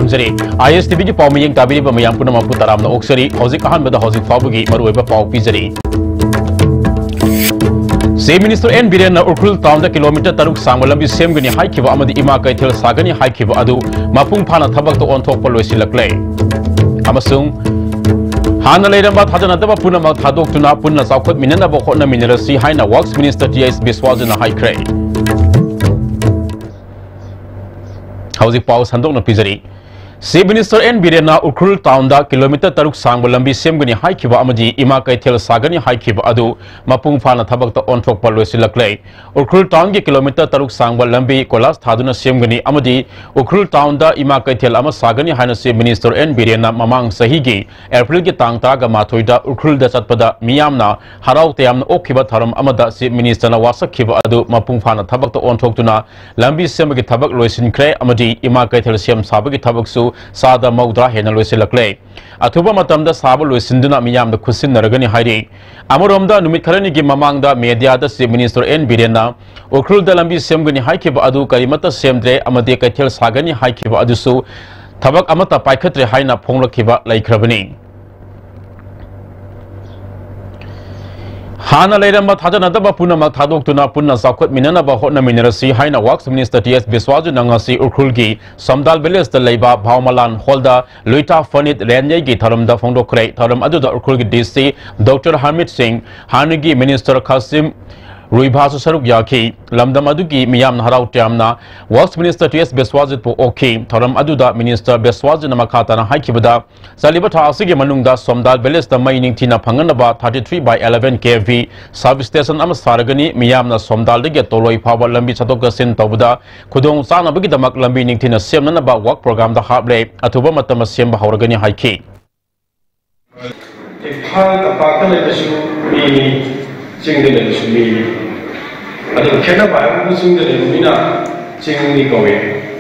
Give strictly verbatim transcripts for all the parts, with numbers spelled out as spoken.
ꯄꯤꯖꯔꯤ꯫ ꯑꯥꯏ ꯑꯦꯁ T ꯚꯤꯒꯤ ꯄꯥꯎ ꯃꯤꯠꯌꯦꯡ ꯇꯥꯕꯤꯔꯤꯕ ꯃꯌꯥꯝ ꯄꯨꯝꯅꯃꯛꯄꯨ ꯇꯔꯥꯝꯅ ꯑꯣꯛꯆꯔꯤ꯫ ꯍꯧꯖꯤꯛ ꯑꯍꯥꯟꯕꯗ ꯍꯧꯖꯤꯛ ꯐꯥꯎꯕꯒꯤ ꯃꯔꯨꯑꯣꯏꯕ ꯄꯥꯎ ꯄꯤꯖꯔꯤ꯫ ꯆꯤꯐ ꯃꯤꯅꯤꯁꯇꯔ ꯑꯦꯟ ꯕꯤꯔꯦꯟꯅ ꯎꯈ꯭ꯔꯨꯜ ꯇꯥꯎꯟꯗ ꯀꯤꯂꯣꯃꯤꯇꯔ ꯇꯔꯨꯛ ꯁꯥꯡꯕ ꯂꯝꯕꯤ ꯁꯦꯝꯒꯅꯤ ꯍꯥꯏꯈꯤꯕ ꯑꯃꯗꯤ ꯏꯃꯥ ꯀꯩꯊꯦꯜ ꯁꯥꯒꯅꯤ ꯍꯥꯏꯈꯤꯕ ꯑꯗꯨ ꯃꯄꯨꯡ ꯐꯥꯅ ꯊꯕꯛꯇ ꯑꯣꯟꯊꯣꯛꯄ ꯂꯣꯏꯁꯤꯜꯂꯛꯂꯦ꯫ ꯑꯃꯁꯨꯡ ꯍꯥꯟꯅ ꯂꯩꯔꯝꯕ ꯊꯥꯖꯅꯗꯕ ꯄꯨꯝꯅꯃꯛ ꯊꯥꯗꯣꯛꯇꯨꯅ ꯄꯨꯟꯅ ꯆꯥꯎꯈꯠꯃꯤꯟꯅꯅꯕ ꯍꯣꯠꯅꯃꯤꯟꯅꯔꯁꯤ ꯍꯥꯏꯅ ꯋꯔꯛꯁ ꯃꯤꯅꯤꯁꯇꯔ ꯇꯤ ꯑꯩꯆ ꯕꯤꯁ꯭ꯋꯥꯖꯅ ꯍꯥꯏꯈ꯭ꯔꯦ꯫ ꯍꯧꯖꯤꯛ ꯄꯥꯎ ꯁꯟꯗꯣꯛꯅ ꯄꯤꯖꯔꯤ꯫ ꯆꯤꯐ ꯃꯤꯅꯤꯁꯇꯔ ꯑꯦꯟ ꯕꯤꯔꯦꯟꯅ ꯎꯈ꯭ꯔꯨꯜ ꯇꯥꯎꯟꯗ ꯀꯤꯂꯣꯃꯤꯇꯔ ꯇꯔꯨꯛ ꯁꯥꯡꯕ ꯂꯝꯕꯤ ꯁꯦꯝꯒꯅꯤ ꯍꯥꯏꯈꯤꯕ ꯑꯃꯗꯤ ꯏꯃꯥ ꯀꯩꯊꯦꯜ ꯁꯥꯒꯅꯤ ꯍꯥꯏꯈꯤꯕ ꯑꯗꯨ ꯃꯄꯨꯡ ꯐꯥꯅ ꯊꯕꯛꯇ ꯑꯣꯟꯊꯣꯛꯄ ꯂꯣꯏꯁꯤꯜꯂꯛꯂꯦ꯫ ꯎꯈ꯭ꯔꯨꯜ ꯇꯥꯎꯟꯒꯤ ꯀꯤꯂꯣꯃꯤꯇꯔ ꯇꯔꯨꯛ ꯁꯥꯡꯕ ꯂꯝꯕꯤ ꯀꯣꯏꯂꯥꯁ ꯊꯥꯗꯨꯅ ꯁꯦꯝꯒꯅꯤ ꯑꯃꯗꯤ ꯎꯈ꯭ꯔꯨꯜ ꯇꯥꯎꯟꯗ ꯏꯃꯥ ꯀꯩꯊꯦꯜ ꯑꯃ ꯁꯥꯒꯅꯤ ꯍꯥꯏꯅ ꯆꯤꯐ ꯃꯤꯅꯤꯁꯇꯔ ꯑꯦꯟ ꯕꯤꯔꯦꯟꯅ ꯃꯃꯥꯡ ꯆꯍꯤꯒꯤ ꯑꯦꯄ꯭ꯔꯤꯜꯒꯤ ꯇꯥꯡ ꯇꯔꯥꯃꯥꯊꯣꯏꯗ ꯎꯈ꯭ꯔꯨꯜꯗ ꯆꯠꯄꯗ ꯃꯤꯌꯥꯝꯅ ꯍꯔꯥꯎ ꯇꯌꯥꯝꯅ ꯑꯣꯛꯈꯤꯕ ꯊꯧꯔꯝ ꯑꯃꯗ ꯆꯤꯐ ꯃꯤꯅꯤꯁꯇꯔꯅ ꯋꯥꯁꯛꯈꯤꯕ ꯑꯗꯨ ꯃꯄꯨꯡ ꯐꯥꯅ ꯊꯕꯛꯇ ꯑꯣꯟꯊꯣꯛꯇꯨꯅ ꯂꯝꯕꯤ ꯁꯦꯝꯕꯒꯤ ꯊꯕꯛ ꯂꯣꯏꯁꯤꯟꯈ꯭ꯔꯦ ꯑꯃꯗꯤ ꯏꯃꯥ ꯀꯩꯊꯦꯜ ꯁꯦꯝ ꯁꯥꯕꯒꯤ ꯊꯕꯛꯁꯨ ꯆꯥꯗ ꯃꯧꯗ꯭ꯔꯥ ꯍꯦꯟꯅ ꯂꯣꯏꯁꯤꯜꯂꯛꯂꯦ꯫ ꯑꯊꯨꯕ ꯃꯇꯝꯗ ꯁꯥꯕ ꯂꯣꯏꯁꯤꯟꯗꯨꯅ ꯃꯤꯌꯥꯝꯗ ꯈꯨꯠꯁꯤꯟꯅꯔꯒꯅꯤ ꯍꯥꯏꯔꯤ꯫ ꯑꯃꯔꯣꯝꯗ, ꯅꯨꯃꯤꯠ ꯈꯔꯅꯤꯒꯤ ꯃꯃꯥꯡꯗ ꯃꯦꯗꯤꯌꯥꯗ ꯆꯤꯐ ꯃꯤꯅꯤꯁꯇꯔ ꯑꯦꯟ ꯕꯤꯔꯦꯟꯅ ꯎꯈ꯭ꯔꯨꯜꯗ ꯂꯝꯕꯤ ꯁꯦꯝꯒꯅꯤ ꯍꯥꯏꯈꯤꯕ ꯑꯗꯨ ꯀꯔꯤꯃꯠꯇ ꯁꯦꯝꯗ꯭ꯔꯦ ꯑꯃꯗꯤ ꯀꯩꯊꯦꯜ ꯁꯥꯒꯅꯤ ꯍꯥꯏꯈꯤꯕ ꯑꯗꯨꯁꯨ ꯊꯕꯛ ꯑꯃꯠꯇ ꯄꯥꯏꯈꯠꯇ꯭ꯔꯦ ꯍꯥꯏꯅ ꯐꯣꯡꯂꯛꯈꯤꯕ ꯂꯩꯈ꯭ꯔꯕꯅꯤ꯫ ꯍꯥꯟꯅ ꯂꯩꯔꯝꯕ ꯊꯥꯖꯅꯗꯕ ꯄꯨꯝꯅꯃꯛ ꯊꯥꯗꯣꯛꯇꯨꯅ ꯄꯨꯟꯅ ꯆꯥꯎꯈꯠꯃꯤꯟꯅꯅꯕ ꯍꯣꯠꯅꯃꯤꯟꯅꯔꯁꯤ ꯍꯥꯏꯅ ꯋꯔꯛꯁ ꯃꯤꯅꯤꯁꯇꯔ ꯇꯤ ꯑꯦꯁ ꯕꯤꯁ꯭ꯋꯥꯖꯅ ꯉꯁꯤ ꯎꯈ꯭ꯔꯨꯜꯒꯤ ꯁꯣꯝꯗꯥꯜ ꯚꯤꯂꯦꯖꯇ ꯂꯩꯕ ꯚꯥꯎꯃꯂꯥꯟ ꯍꯣꯜꯗ ꯂꯨꯏꯇꯥ ꯐꯅꯤꯠ ꯔꯦꯟꯌꯩꯒꯤ ꯊꯧꯔꯝꯗ ꯐꯣꯡꯗꯣꯛꯈ꯭ꯔꯦ꯫ ꯊꯧꯔꯝ ꯑꯗꯨꯗ ꯎꯈ꯭ꯔꯨꯜꯒꯤ ꯗꯤ ꯁꯤ ꯗꯣꯛꯇꯔ ꯍꯔꯃꯤꯠ ꯁꯤꯡ, ꯍꯥꯟꯅꯒꯤ ꯃꯤꯅꯤꯁꯇꯔ ꯈꯥꯁꯤꯝ ꯔꯨꯏꯚꯥꯁꯨ ꯁꯔꯨꯛ ꯌꯥꯈꯤ꯫ ꯂꯝꯗꯝ ꯑꯗꯨꯒꯤ ꯃꯤꯌꯥꯝꯅ ꯍꯔꯥꯎ ꯇꯌꯥꯝꯅ ꯋꯔꯛꯁ ꯃꯤꯅꯤꯁꯇꯔ ꯇꯤ ꯑꯦꯁ ꯕꯤꯁ꯭ꯋꯥꯖꯤꯠꯄꯨ ꯑꯣꯛꯈꯤ꯫ ꯊꯧꯔꯝ ꯑꯗꯨꯗ ꯃꯤꯅꯤꯁꯇꯔ ꯕꯤꯁ꯭ꯋꯥꯖꯤꯠꯅ ꯃꯈꯥ ꯇꯥꯅ ꯍꯥꯏꯈꯤꯕꯗ, ꯆꯠꯂꯤꯕ ꯊꯥ ꯑꯁꯤꯒꯤ ꯃꯅꯨꯡꯗ ꯁꯣꯝꯗꯥꯜ ꯚꯤꯂꯦꯖꯇ ꯃꯩ ꯅꯤꯡꯊꯤꯅ ꯐꯪꯅꯅꯕ thirty three by eleven K V substation ꯑꯃ ꯁꯥꯔꯒꯅꯤ꯫ ꯃꯤꯌꯥꯝꯅ ꯁꯣꯝꯗꯥꯜꯗꯒꯤ ꯇꯣꯂꯣꯏ ꯐꯥꯎꯕ ꯂꯝꯕꯤ ꯆꯠꯊꯣꯛ ꯆꯠꯁꯤꯟ ꯇꯧꯕꯗ ꯈꯨꯗꯣꯡ ꯆꯥꯅꯕꯒꯤꯗꯃꯛ ꯂꯝꯕꯤ ꯅꯤꯡꯊꯤꯅ ꯁꯦꯝꯅꯅꯕ work programꯗ ꯍꯥꯞꯂꯦ꯫ ꯑꯊꯨꯕ ꯃꯇꯝꯗ ꯁꯦꯝꯕ ꯍꯧꯔꯒꯅꯤ ꯍꯥꯏꯈꯤ꯫ ꯏꯝꯐꯥꯜ ꯇꯝꯄꯥꯛꯇ ꯂꯩꯕꯁꯨ ꯃꯤꯅꯤ, ꯆꯤꯡꯗ ꯂꯩꯕꯁꯨ ꯃꯤꯅꯤ꯫ ꯑꯗꯨꯒ ꯈꯦꯠꯅꯕ ꯍꯥꯏꯕꯕꯨ ꯆꯤꯡꯗ ꯂꯩꯕ ꯃꯤꯅ ꯆꯤꯡꯃꯤ ꯀꯧꯏ,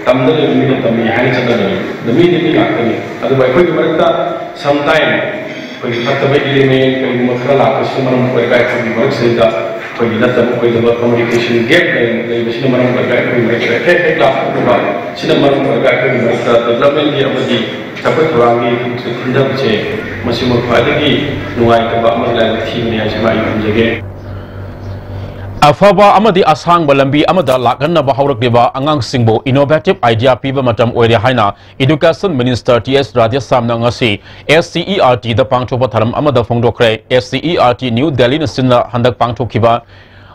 ꯇꯝꯗ ꯂꯩꯕ ꯃꯤꯅ ꯇꯝꯃꯤ ꯍꯥꯏꯅ ꯆꯠꯅꯕꯅꯤ꯫ ꯑꯗꯨ ꯃꯤꯗꯤ ꯃꯤ ꯉꯥꯛꯇꯅꯤ꯫ ꯑꯗꯨꯕꯨ ꯑꯩꯈꯣꯏꯒꯤ ꯃꯔꯛꯇ sometime ꯑꯩꯈꯣꯏꯒꯤ ꯐꯠꯇꯕ element ꯀꯔꯤꯒꯨꯝꯕ ꯈꯔ ꯂꯥꯛꯄꯁꯤꯅ ꯃꯔꯝ ꯑꯣꯏꯔꯒ ꯑꯩꯈꯣꯏꯒꯤ ꯃꯔꯛꯁꯤꯗꯩꯗ ꯑꯩꯈꯣꯏꯒꯤ ꯅꯠꯇꯕ ꯑꯣꯏꯗꯕ communication gap ꯂꯩ-, ꯂꯩꯕꯁꯤꯅ ꯃꯔꯝ ꯑꯣꯏꯔꯒ ꯑꯩꯈꯣꯏꯒꯤ ꯃꯔꯛꯇ ꯍꯦꯛ ꯍꯦꯛ ꯂꯥꯞꯊꯣꯛꯅꯕ, ꯁꯤꯅ ꯃꯔꯝ ꯑꯣꯏꯔꯒ ꯑꯩꯈꯣꯏꯒꯤ ꯃꯔꯛꯇ development ꯀꯤ ꯑꯃꯗꯤ ꯆꯥꯎꯈꯠ ꯊꯧꯔꯥꯡꯒꯤ ꯈꯟꯊꯕꯁꯦ, ꯃꯁꯤꯃꯛ ꯈ꯭ꯋꯥꯏꯗꯒꯤ ꯅꯨꯡꯉꯥꯏꯇꯕ ꯑꯃꯗꯤ ꯂꯥꯏꯕꯛ ꯊꯤꯕꯅꯤ ꯍꯥꯏꯁꯤꯃ ꯑꯩ ꯊꯝꯖꯒꯦ꯫ ꯑꯐꯕ ꯑꯃꯗꯤ ꯑꯁꯥꯡꯕ ꯂꯝꯕꯤ ꯑꯃꯗ ꯂꯥꯛꯍꯟꯅꯕ ꯍꯧꯔꯛꯂꯤꯕ ꯑꯉꯥꯡꯁꯤꯡꯕꯨ innovative idea ꯄꯤꯕ ꯃꯇꯝ ꯑꯣꯏꯔꯦ ꯍꯥꯏꯅ Education Minister ꯇꯤ ꯑꯦꯁ ꯔꯥꯙꯦꯁ꯭ꯌꯥꯝꯅ ꯉꯁꯤ S C E R T ꯗ ꯄꯥꯡꯊꯣꯛꯄ ꯊꯧꯔꯝ ꯑꯃꯗ ꯐꯣꯡꯗꯣꯛꯈ꯭ꯔꯦ꯫ S C E R T New Delhi ꯅ ꯁꯤꯟꯅ ꯍꯟꯗꯛ ꯄꯥꯡꯊꯣꯛꯈꯤꯕ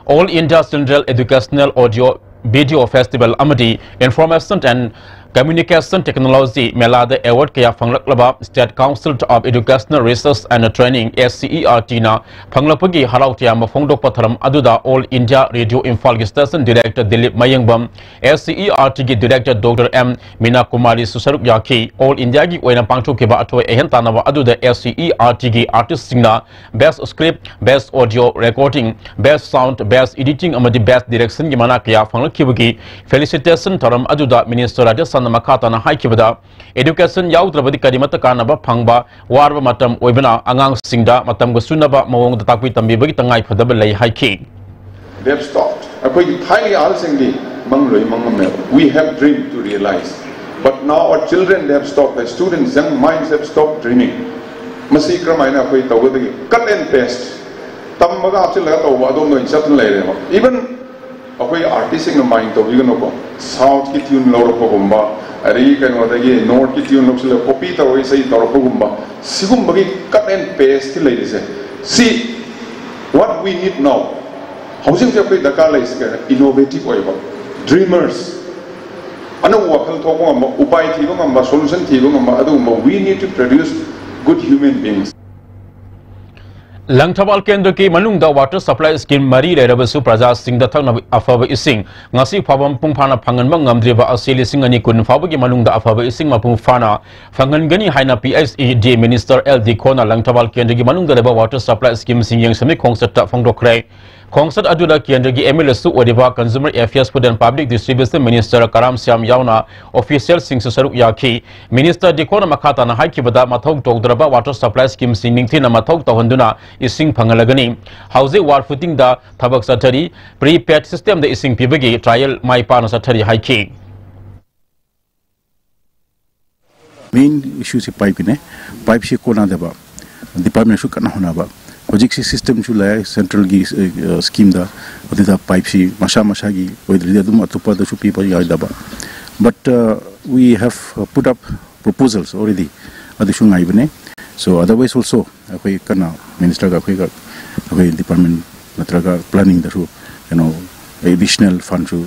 All India Children Educational Audio Video Festival ꯑꯃꯗꯤ Information and Communication Technology ꯃꯦꯂꯥꯗ award ꯀꯌꯥ ꯐꯪꯂꯛꯂꯕ State Council of Educational Research and Training, S C E R T ꯅ ꯐꯪꯂꯛꯄꯒꯤ ꯍꯔꯥꯎ ꯇꯌꯥꯝꯕ ꯐꯣꯡꯗꯣꯛꯄ ꯊꯧꯔꯝ ꯑꯗꯨꯗ All India Radio ꯏꯝꯐꯥꯜꯒꯤ Station Director ꯗꯤꯂꯤꯞ ꯃꯌꯦꯡꯕꯝ, S C E R T ꯒꯤ Director Doctor M ꯃꯤꯅꯥ ꯀꯨꯃꯥꯔꯤꯁꯨ ꯁꯔꯨꯛ ꯌꯥꯈꯤ꯫ All India ꯒꯤ ꯑꯣꯏꯅ ꯄꯥꯡꯊꯣꯛꯈꯤꯕ ꯑꯊꯣꯏ ꯑꯍꯦꯟ ꯇꯥꯟꯅꯕ ꯑꯗꯨꯗ S C E R T ꯒꯤ artist ꯁꯤꯡꯅ Best Script, Best Audio Recording, Best Sound, Best Editing ꯑꯃꯗꯤ Best Direction ꯒꯤ ꯃꯅꯥ ꯀꯌꯥ ꯐꯪꯂꯛꯈꯤꯕꯒꯤ felicitation ꯊꯧꯔꯝ ꯑꯗꯨꯗ Minister ꯔꯥꯙꯦꯁ꯭ꯌꯥꯝꯅ ꯃꯈꯥ ꯇꯥꯅ ꯍꯥꯏꯈꯤꯕꯗ, education ꯌꯥꯎꯗ꯭ꯔꯕꯗꯤ ꯀꯔꯤꯃꯠꯇ ꯀꯥꯟꯅꯕ ꯐꯪꯕ ꯋꯥꯔꯕ ꯃꯇꯝ ꯑꯣꯏꯕꯅ, ꯑꯉꯥꯡꯁꯤꯡꯗ ꯃꯇꯝꯒ ꯆꯨꯅꯕ ꯃꯑꯣꯡꯗ ꯇꯥꯛꯄꯤ ꯇꯝꯕꯤꯕꯒꯤ ꯇꯉꯥꯏ ꯐꯗꯕ ꯂꯩ ꯍꯥꯏꯈꯤ꯫ They have stopped. ꯑꯩꯈꯣꯏꯒꯤ ꯊꯥꯏꯅꯒꯤ ꯑꯍꯜꯁꯤꯡꯗꯤ ꯃꯪ ꯂꯣꯏ ꯃꯪꯉꯝꯃꯦꯕ꯫ We have dream to realize. But now our children, they have stopped. The students, young minds have stopped dreaming. ꯃꯁꯤ ꯀꯔꯝꯍꯥꯏꯅ ꯑꯩꯈꯣꯏ ꯇꯧꯒꯗꯒꯦ? Cut and paste. ꯇꯝꯃꯒ ꯍꯥꯞꯆꯤꯜꯂꯒ ꯇꯧꯕ ꯑꯗꯣꯝꯗ ꯑꯣꯏꯅ ꯆꯠꯇꯨꯅ ꯂꯩꯔꯦꯕ꯫ Even ꯑꯩꯈꯣꯏ artist ꯁꯤꯡꯅ mind ꯇꯧꯕꯤꯒꯅꯨꯀꯣ꯫ South ꯀꯤ tune ꯂꯧꯔꯛꯄꯒꯨꯝꯕ, ꯑꯗꯒꯤ ꯀꯩꯅꯣꯗꯒꯤ North ꯀꯤ tune ꯂꯧꯁꯤꯜꯂꯒ copy ꯇꯧꯔꯒ ꯏꯁꯩ ꯇꯧꯔꯛꯄꯒꯨꯝꯕ, ꯁꯤꯒꯨꯝꯕꯒꯤ cut and paste ꯀꯤ ꯂꯩꯔꯤꯁꯦ꯫ ꯁꯤ what we need now. ꯍꯧꯖꯤꯛ ꯍꯧꯖꯤꯛ ꯑꯩꯈꯣꯏ ꯗꯔꯀꯥꯔ ꯂꯩꯔꯤꯁꯦ ꯀꯩꯅꯣ? Innovative ꯑꯣꯏꯕ, dreamers, ꯑꯅꯧꯕ ꯋꯥꯈꯜ ꯊꯣꯛꯄ ꯉꯝꯕ, ꯎꯄꯥꯏ ꯊꯤꯕ ꯉꯝꯕ, solution ꯊꯤꯕ ꯉꯝꯕ, ꯑꯗꯨꯒꯨꯝꯕ we need to produce good human beings. Langthabal ꯀꯦꯟꯗ꯭ꯔꯒꯤ ꯃꯅꯨꯡꯗ water supply scheme ꯃꯔꯤ ꯂꯩꯔꯕꯁꯨ ꯄ꯭ꯔꯖꯥꯁꯤꯡꯗ ꯊꯛꯅꯕ ꯑꯐꯕ ꯏꯁꯤꯡ ꯉꯁꯤ ꯐꯥꯎꯕ ꯃꯄꯨꯡ ꯐꯥꯅ ꯐꯪꯍꯟꯕ ꯉꯝꯗ꯭ꯔꯤꯕ ꯑꯁꯤ ꯂꯤꯁꯤꯡ ꯑꯅꯤ ꯀꯨꯟ ꯐꯥꯎꯕꯒꯤ ꯃꯅꯨꯡꯗ ꯑꯐꯕ ꯏꯁꯤꯡ ꯃꯄꯨꯡ ꯐꯥꯅ ꯐꯪꯍꯟꯒꯅꯤ ꯍꯥꯏꯅ P H E D Minister L ꯗꯤꯈꯣꯅ Langthabal ꯀꯦꯟꯗ꯭ꯔꯒꯤ ꯃꯅꯨꯡꯗ ꯂꯩꯕ water supply scheme ꯁꯤꯡ ꯌꯦꯡꯁꯤꯟꯕꯒꯤ ꯈꯣꯡꯆꯠꯇ ꯐꯣꯡꯗꯣꯛꯈ꯭ꯔꯦ꯫ ꯈꯣꯡꯆꯠ ꯑꯗꯨꯗ ꯀꯦꯟꯗ꯭ꯔꯒꯤ M L Aꯁꯨ ꯑꯣꯏꯔꯤꯕ Consumer Affairs, Food and Public Distribution Minister ꯀꯔꯥꯝ ꯁ꯭ꯌꯥꯝ ꯌꯥꯎꯅ officialꯁꯤꯡꯁꯨ ꯁꯔꯨꯛ ꯌꯥꯈꯤ꯫ Minister ꯗꯤꯀꯣꯅ ꯃꯈꯥ ꯇꯥꯅ ꯍꯥꯏꯈꯤꯕꯗ, ꯃꯊꯧ ꯇꯧꯗ꯭ꯔꯕ water supply schemeꯁꯤꯡ ꯅꯤꯡꯊꯤꯅ ꯃꯊꯧ ꯇꯧꯍꯟꯗꯨꯅ ꯏꯁꯤꯡ ꯐꯪꯍꯜꯂꯒꯅꯤ꯫ ꯍꯧꯖꯤꯛ wall footingꯗ ꯊꯕꯛ ꯆꯠꯊꯔꯤ꯫ Pre-packed systemꯗ ꯏꯁꯤꯡ ꯄꯤꯕꯒꯤ trial ꯃꯥꯏ ꯄꯥꯛꯅ ꯆꯠꯊꯔꯤ ꯍꯥꯏꯈꯤ꯫ Main issueꯁꯤ pipeꯀꯤꯅꯦ꯫ Pipeꯁꯤ ꯀꯣꯟꯅꯗꯕ, departmentꯁꯨ ꯀꯟꯅ ꯍꯣꯠꯅꯕ꯫ ꯍꯧꯖꯤꯛꯁꯤ systemꯁꯨ ꯂꯩ, centralꯒꯤ, ꯑ, schemeꯗ, ꯑꯗꯨꯗ pipeꯁꯤ ꯃꯁꯥ ꯃꯁꯥꯒꯤ ꯑꯣꯏꯗ꯭ꯔꯗꯤ ꯑꯗꯨꯝ ꯑꯇꯣꯞꯄꯗꯁꯨ ꯄꯤꯕ ꯌꯥꯗꯕ꯫ But, uh, we have, uh, put up proposals already꯫ ꯑꯗꯨꯁꯨ ꯉꯥꯏꯕꯅꯦ꯫ So otherwise also ꯑꯩꯈꯣꯏ ꯀꯟꯅ ministerꯒ ꯑꯩꯈꯣꯏꯒ, ꯑꯩꯈꯣꯏ department ꯅꯠꯇ꯭ꯔꯒ planningꯗꯁꯨ ꯀꯩꯅꯣ additional fundꯁꯨ,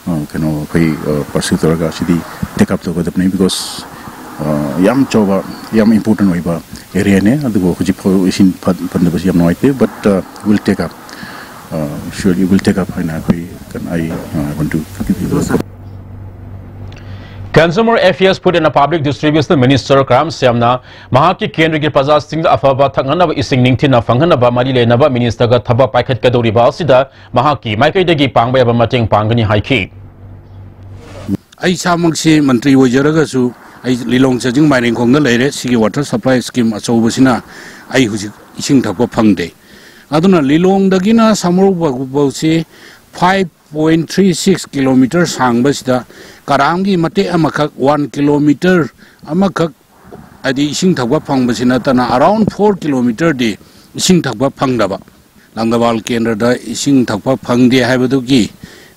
ꯑ, ꯀꯩꯅꯣ ꯑꯩꯈꯣꯏ, ꯑ, pursue ꯇꯧꯔꯒ ꯁꯤꯗꯤ take up ꯇꯧꯒꯗꯕꯅꯤ꯫ Because, ꯑ, ꯌꯥꯝ ꯆꯥꯎꯕ, ꯌꯥꯝ important ꯑꯣꯏꯕ areaꯅꯦ꯫ ꯑꯗꯨꯕꯨ ꯍꯧꯖꯤꯛ ꯐꯥꯎ ꯏꯁꯤꯡ ꯐ-, ꯐꯪꯗꯕꯁꯤ ꯌꯥꯝ ꯅꯨꯡꯉꯥꯏꯇꯦ꯫ But, uh, we'll take up, uh, surely we'll take up ꯍꯥꯏꯅ ꯑꯩꯈꯣꯏ ꯀꯟ-, ꯑꯩ, uh, want to Consumer Affairs, Food and Public Distribution Minister ꯀꯔꯥꯝ ꯁ꯭ꯌꯥꯝꯅ ꯃꯍꯥꯛꯀꯤ ꯀꯦꯟꯗ꯭ꯔꯒꯤ ꯄ꯭ꯔꯖꯥꯁꯤꯡꯗ ꯑꯐꯕ ꯊꯛꯅꯅꯕ ꯏꯁꯤꯡ ꯅꯤꯡꯊꯤꯅ ꯐꯪꯍꯟꯅꯕ ꯃꯔꯤ ꯂꯩꯅꯕ ministerꯒ ꯊꯕꯛ ꯄꯥꯏꯈꯠꯀꯗꯧꯔꯤꯕ ꯑꯁꯤꯗ ꯃꯍꯥꯛꯀꯤ ꯃꯥꯏꯀꯩꯗꯒꯤ ꯄꯥꯡꯕ ꯌꯥꯕ ꯃꯇꯦꯡ ꯄꯥꯡꯒꯅꯤ ꯍꯥꯏꯈꯤ꯫ ꯑꯩ ꯏꯁꯥꯃꯛꯁꯤ ꯃꯟꯇ꯭ꯔꯤ ꯑꯣꯏꯖꯔꯒꯁꯨ ꯑꯩ ꯂꯤꯂꯣꯡ ꯆꯥꯖꯤꯡ ꯃꯥꯏꯔꯦꯡꯈꯣꯡꯗ ꯂꯩꯔꯦ꯫ ꯁꯤꯒꯤ water supply scheme ꯑꯆꯧꯕꯁꯤꯅ ꯑꯩ ꯍꯧꯖꯤꯛ ꯏꯁꯤꯡ ꯊꯛꯄ ꯐꯪꯗꯦ꯫ ꯑꯗꯨꯅ ꯂꯤꯂꯣꯡꯗꯒꯤꯅ Samurou ꯐꯥꯎꯕꯁꯤ five point three six kilometer ꯁꯥꯡꯕꯁꯤꯗ ꯀꯔꯥꯝꯒꯤ ꯃꯇꯦꯛ ꯑꯃꯈꯛ, one kilometer ꯑꯃꯈꯛ, ꯍꯥꯏꯗꯤ ꯏꯁꯤꯡ ꯊꯛꯄ ꯐꯪꯕꯁꯤ ꯅꯠꯇꯅ around four kilometerꯗꯤ ꯏꯁꯤꯡ ꯊꯛꯄ ꯐꯪꯗꯕ, ꯂꯥꯡꯗꯕꯥꯜ ꯀꯦꯟꯗ꯭ꯔꯗ ꯏꯁꯤꯡ ꯊꯛꯄ ꯐꯪꯗꯦ ꯍꯥꯏꯕꯗꯨꯒꯤ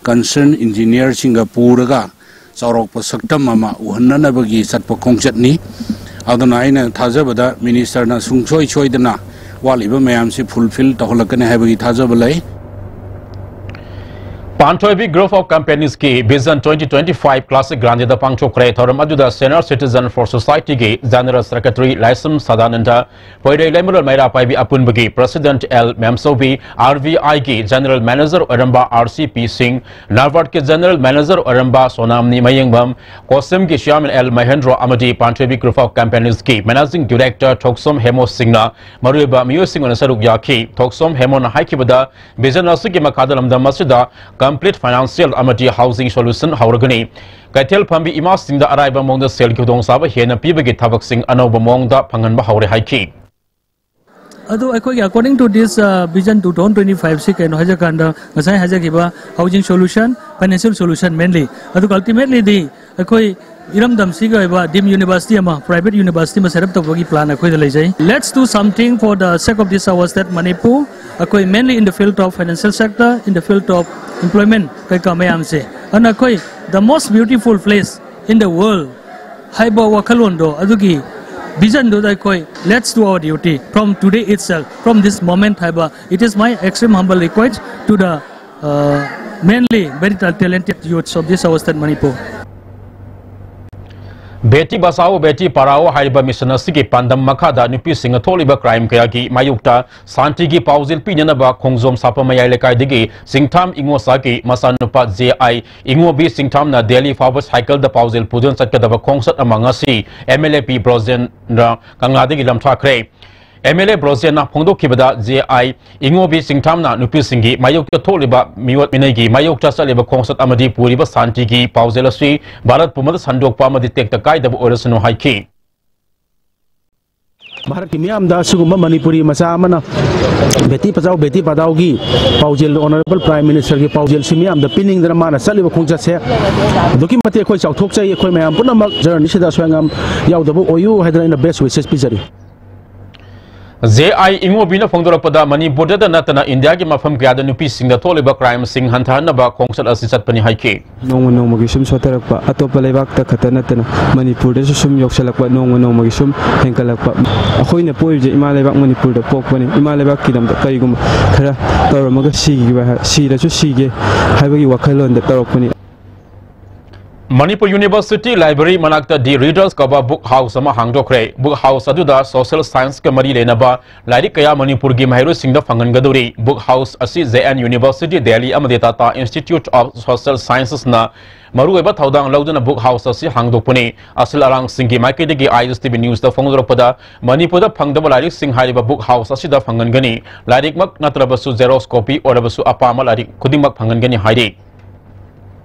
concern engineerꯁꯤꯡꯒ ꯄꯨꯔꯒ ꯆꯥꯎꯔꯥꯛꯄ ꯁꯛꯇꯝ ꯑꯃ ꯎꯍꯟꯅꯅꯕꯒꯤ ꯆꯠꯄ ꯈꯣꯡꯆꯠꯅꯤ꯫ ꯑꯗꯨꯅ ꯑꯩꯅ ꯊꯥꯖꯕꯗ ministerꯅ ꯁꯨꯡꯁꯣꯏ ꯁꯣꯏꯗꯅ ꯋꯥꯠꯂꯤꯕ ꯃꯌꯥꯝꯁꯤ fulfill ꯇꯧꯍꯜꯂꯛꯀꯅꯤ ꯍꯥꯏꯕꯒꯤ ꯊꯥꯖꯕ ꯂꯩ꯫ ꯄꯥꯟꯊꯣꯏꯕꯤ Group of Companies ꯀꯤ Vision twenty twenty-five Classic Grande ꯗ ꯄꯥꯡꯊꯣꯛꯈ꯭ꯔꯦ꯫ ꯊꯧꯔꯝ ꯑꯗꯨꯗ Senior Citizen for Society ꯒꯤ General Secretary ꯂꯥꯏꯁ꯭ꯔꯝ ꯁꯗꯥꯅꯟꯗ, ꯄꯣꯏꯔꯩ ꯂꯩꯃꯔꯣꯜ ꯃꯩꯔꯥ ꯄꯥꯏꯕꯤ ꯑꯄꯨꯟꯕꯒꯤ President ꯑꯦꯜ ꯃꯦꯝꯆꯧꯕꯤ, ꯑꯥꯔ ꯕꯤ ꯑꯥꯏ ꯒꯤ General Manager ꯑꯣꯏꯔꯝꯕ ꯑꯥꯔ ꯁꯤ ꯄꯤ ꯁꯤꯡ, ꯅꯥꯕꯥꯔꯗ ꯀꯤ General Manager ꯑꯣꯏꯔꯝꯕ ꯁꯣꯅꯥꯝꯅꯤ ꯃꯌꯦꯡꯕꯝ, ꯀꯣꯁꯤꯝ ꯒꯤ Chairman ꯑꯦꯜ ꯃꯍꯦꯟꯗ꯭ꯔꯣ ꯑꯃꯗꯤ ꯄꯥꯟꯊꯣꯏꯕꯤ Group of Companies ꯀꯤ Managing Director ꯊꯣꯛꯁꯣꯝ ꯍꯦꯃꯣ ꯁꯤꯡꯅ ꯃꯔꯨꯑꯣꯏꯕ ꯃꯤꯑꯣꯏꯁꯤꯡ ꯑꯣꯏꯅ ꯁꯔꯨꯛ ꯌꯥꯈꯤ꯫ ꯊꯣꯛꯁꯣꯝ ꯍꯦꯃꯣꯅ ꯍꯥꯏꯈꯤꯕꯗ, Vision ꯑꯁꯤꯒꯤ ꯃꯈꯥꯗ ꯂꯝꯗꯝ ꯑꯁꯤꯗ complete financial ꯑꯃꯗꯤ housing solution ꯍꯧꯔꯒꯅꯤ꯫ ꯀꯩꯊꯦꯜ ꯐꯝꯕꯤ ꯏꯃꯥꯁꯤꯡꯗ ꯑꯔꯥꯏꯕ ꯃꯑꯣꯡꯗ ꯁꯦꯜꯒꯤ ꯈꯨꯗꯣꯡꯆꯥꯕ ꯍꯦꯟꯅ ꯄꯤꯕꯒꯤ ꯊꯕꯛꯁꯤꯡ ꯑꯅꯧꯕ ꯃꯑꯣꯡꯗ ꯐꯪꯍꯟꯕ ꯍꯧꯔꯦ ꯍꯥꯏꯈꯤ꯫ ꯑꯗꯨ ꯑꯩꯈꯣꯏꯒꯤ, according to this, uh, Vision two thousand twenty-five ꯁꯤ ꯀꯩꯅꯣ ꯍꯥꯏꯖꯀꯥꯟꯗ, ꯉꯁꯥꯏ ꯍꯥꯏꯖꯈꯤꯕ housing solution, financial solution mainly, ꯑꯗꯨꯒ ultimately ꯗꯤ ꯑꯩꯈꯣꯏ ꯏꯔꯝꯗꯝꯁꯤꯒꯤ ꯑꯣꯏꯕ deemed university ꯑꯃ, private university ꯑꯃ set up ꯇꯧꯕꯒꯤ plan ꯑꯩꯈꯣꯏꯗ ꯂꯩꯖꯩ꯫ Let's do something for the sake of this our state Manipur. ꯑꯩꯈꯣꯏ mainly in the field of financial sector, in the field of employment ꯀꯩꯀꯥ ꯃꯌꯥꯝꯁꯦ꯫ ꯑꯗꯨꯅ ꯑꯩꯈꯣꯏ the most beautiful place in the world ꯍꯥꯏꯕ ꯋꯥꯈꯜꯂꯣꯟꯗꯣ, ꯑꯗꯨꯒꯤ vision ꯗꯨꯗ ꯑꯩꯈꯣꯏ let's do our duty from today itself, from this moment ꯍꯥꯏꯕ, it is my extreme humble request to the, uh, mainly very ta-, talented youths of this our state Manipur. Beti Bachao Beti Padhao ꯍꯥꯏꯔꯤꯕ mission ꯑꯁꯤꯒꯤ ꯄꯥꯟꯗꯝ ꯃꯈꯥꯗ ꯅꯨꯄꯤꯁꯤꯡꯅ ꯊꯣꯛꯂꯤꯕ crime ꯀꯌꯥꯒꯤ ꯃꯥꯌꯣꯛꯇ ꯁꯥꯟꯇꯤꯒꯤ ꯄꯥꯎꯖꯦꯜ ꯄꯤꯅꯅꯕ ꯈꯣꯡꯖꯣꯝ ꯁꯥꯄꯝ ꯃꯌꯥꯏ ꯂꯩꯀꯥꯏꯗꯒꯤ ꯆꯤꯡꯊꯥꯝ ꯏꯉꯣꯆꯥꯒꯤ ꯃꯆꯥꯅꯨꯄꯥ ꯖꯦ ꯑꯥꯏ ꯏꯉꯣꯕꯤ ꯆꯤꯡꯊꯥꯝꯅ ꯗꯦꯜꯂꯤ ꯐꯥꯎꯕ ꯁꯥꯏꯀꯜꯗ ꯄꯥꯎꯖꯦꯜ ꯄꯨꯗꯨꯅ ꯆꯠꯀꯗꯕ ꯈꯣꯡꯆꯠ ꯑꯃ ꯉꯁꯤ M L A P Brojendra ꯀꯪꯂꯥꯗꯒꯤ ꯂꯝꯊꯥꯈ꯭ꯔꯦ꯫ ꯑꯦꯝ ꯑꯦꯜ ꯑꯦ ꯕ꯭ꯔꯣꯖꯦꯟꯅ ꯐꯣꯡꯗꯣꯛꯈꯤꯕꯗ, ꯖꯦ ꯑꯥꯏ ꯏꯉꯣꯕꯤ ꯆꯤꯡꯊꯥꯝꯅ ꯅꯨꯄꯤꯁꯤꯡꯒꯤ ꯃꯥꯌꯣꯛꯇ ꯊꯣꯛꯂꯤꯕ ꯃꯤꯑꯣꯠ ꯃꯤꯅꯩꯒꯤ ꯃꯥꯌꯣꯛꯇ ꯆꯠꯂꯤꯕ ꯈꯣꯡꯆꯠ ꯑꯃꯗꯤ ꯄꯨꯔꯤꯕ ꯁꯥꯟꯇꯤꯒꯤ ꯄꯥꯎꯖꯦꯜ ꯑꯁꯤ ꯚꯥꯔꯠ ꯄꯨꯝꯕꯗ ꯁꯟꯗꯣꯛꯄ ꯑꯃꯗꯤ ꯇꯦꯛꯇ ꯀꯥꯏꯗꯕ ꯑꯣꯏꯔꯁꯅꯨ ꯍꯥꯏꯈꯤ꯫ ꯚꯥꯔꯠꯀꯤ ꯃꯤꯌꯥꯝꯗ ꯑꯁꯤꯒꯨꯝꯕ ꯃꯅꯤꯄꯨꯔꯤ ꯃꯆꯥ ꯑꯃꯅ ꯕꯦꯇꯤ ꯕꯆꯥꯎ ꯕꯦꯇꯤ ꯄꯥꯗꯥꯎꯒꯤ ꯄꯥꯎꯖꯦꯜ, Honourable Prime Minister ꯒꯤ ꯄꯥꯎꯖꯦꯜꯁꯤ ꯃꯤꯌꯥꯝꯗ ꯄꯤꯅꯤꯡꯗꯅ ꯃꯥꯅ ꯆꯠꯂꯤꯕ ꯈꯣꯡꯆꯠꯁꯦ ꯑꯗꯨꯛꯀꯤ ꯃꯇꯤꯛ ꯑꯩꯈꯣꯏ ꯆꯥꯎꯊꯣꯛꯆꯩ꯫ ꯑꯩꯈꯣꯏ ꯃꯌꯥꯝ ꯄꯨꯝꯅꯃꯛ journey ꯁꯤꯗ ꯑꯁꯣꯏ ꯑꯉꯥꯝ ꯌꯥꯎꯗꯕ ꯑꯣꯏꯌꯨ ꯍꯥꯏꯗꯅ ꯑꯩꯅ best wishes ꯄꯤꯖꯔꯤ꯫ ꯖꯦ ꯑꯥꯏ ꯏꯉꯣꯕꯤꯅ ꯐꯣꯡꯗꯣꯔꯛꯄꯗ, ꯃꯅꯤꯄꯨꯔꯗꯇ ꯅꯠꯇꯅ ꯏꯟꯗꯤꯌꯥꯒꯤ ꯃꯐꯝ ꯀꯌꯥꯗ ꯅꯨꯄꯤꯁꯤꯡꯗ ꯊꯣꯛꯂꯤꯕ crimeꯁꯤꯡ ꯍꯟꯊꯍꯟꯅꯕ ꯈꯣꯡꯆꯠ ꯑꯁꯤ ꯆꯠꯄꯅꯤ ꯍꯥꯏꯈꯤ꯫ ꯅꯣꯡꯃ ꯅꯣꯡꯃꯒꯤ ꯁꯨꯝ ꯁꯣꯠꯊꯔꯛꯄ, ꯑꯇꯣꯞꯄ ꯂꯩꯕꯥꯛꯇ ꯈꯛꯇ ꯅꯠꯇꯅ ꯃꯅꯤꯄꯨꯔꯗꯁꯨ ꯁꯨꯝ ꯌꯧꯁꯤꯜꯂꯛꯄ, ꯅꯣꯡꯃ ꯅꯣꯡꯃꯒꯤ ꯁꯨꯝ ꯍꯦꯟꯒꯠꯂꯛꯄ꯫ ꯑꯩꯈꯣꯏꯅ ꯄꯣꯛꯏꯕꯁꯦ ꯏꯃꯥ ꯂꯩꯕꯥꯛ ꯃꯅꯤꯄꯨꯔꯗ ꯄꯣꯛꯄꯅꯤ꯫ ꯏꯃꯥ ꯂꯩꯕꯥꯛꯀꯤꯗꯃꯛꯇ ꯀꯔꯤꯒꯨꯝꯕ ꯈꯔ ꯇꯧꯔꯝꯃꯒ ꯁꯤꯈꯤꯕ ꯍꯥꯏ-, ꯁꯤꯔꯁꯨ ꯁꯤꯒꯦ ꯍꯥꯏꯕꯒꯤ ꯋꯥꯈꯜꯂꯣꯟꯗ ꯇꯧꯔꯛꯄꯅꯤ꯫ ꯃꯅꯤꯄꯨꯔ University Library ꯃꯅꯥꯛꯇ The Readers ꯀꯧꯕ book house ꯑꯃ ꯍꯥꯡꯗꯣꯛꯈ꯭ꯔꯦ꯫ Book house ꯑꯗꯨꯗ social scienceꯀ ꯃꯔꯤ ꯂꯩꯅꯕ ꯂꯥꯏꯔꯤꯛ ꯀꯌꯥ ꯃꯅꯤꯄꯨꯔꯒꯤ ꯃꯍꯩꯔꯣꯏꯁꯤꯡꯗ ꯐꯪꯍꯟꯒꯗꯧꯔꯤ꯫ Book house ꯑꯁꯤ J N University Delhi ꯑꯃꯗꯤ Tata Institute of Social Sciences ꯅ ꯃꯔꯨꯑꯣꯏꯕ ꯊꯧꯗꯥꯡ ꯂꯧꯗꯨꯅ book house ꯑꯁꯤ ꯍꯥꯡꯗꯣꯛꯄꯅꯤ꯫ ꯑꯁꯤꯜ ꯑꯔꯥꯡꯁꯤꯡꯒꯤ ꯃꯥꯏꯀꯩꯗꯒꯤ I S T V Newsꯇ ꯐꯣꯡꯗꯣꯔꯛꯄꯗ, ꯃꯅꯤꯄꯨꯔꯗ ꯐꯪꯗꯕ ꯂꯥꯏꯔꯤꯛꯁꯤꯡ ꯍꯥꯏꯔꯤꯕ book house ꯑꯁꯤꯗ ꯐꯪꯍꯟꯒꯅꯤ꯫ ꯂꯥꯏꯔꯤꯛꯃꯛ ꯅꯠꯇ꯭ꯔꯕꯁꯨ xerox copy ꯑꯣꯏꯔꯕꯁꯨ ꯑꯄꯥꯝꯕ ꯂꯥꯏꯔꯤꯛ ꯈꯨꯗꯤꯡꯃꯛ ꯐꯪꯍꯟꯒꯅꯤ ꯍꯥꯏꯔꯤ꯫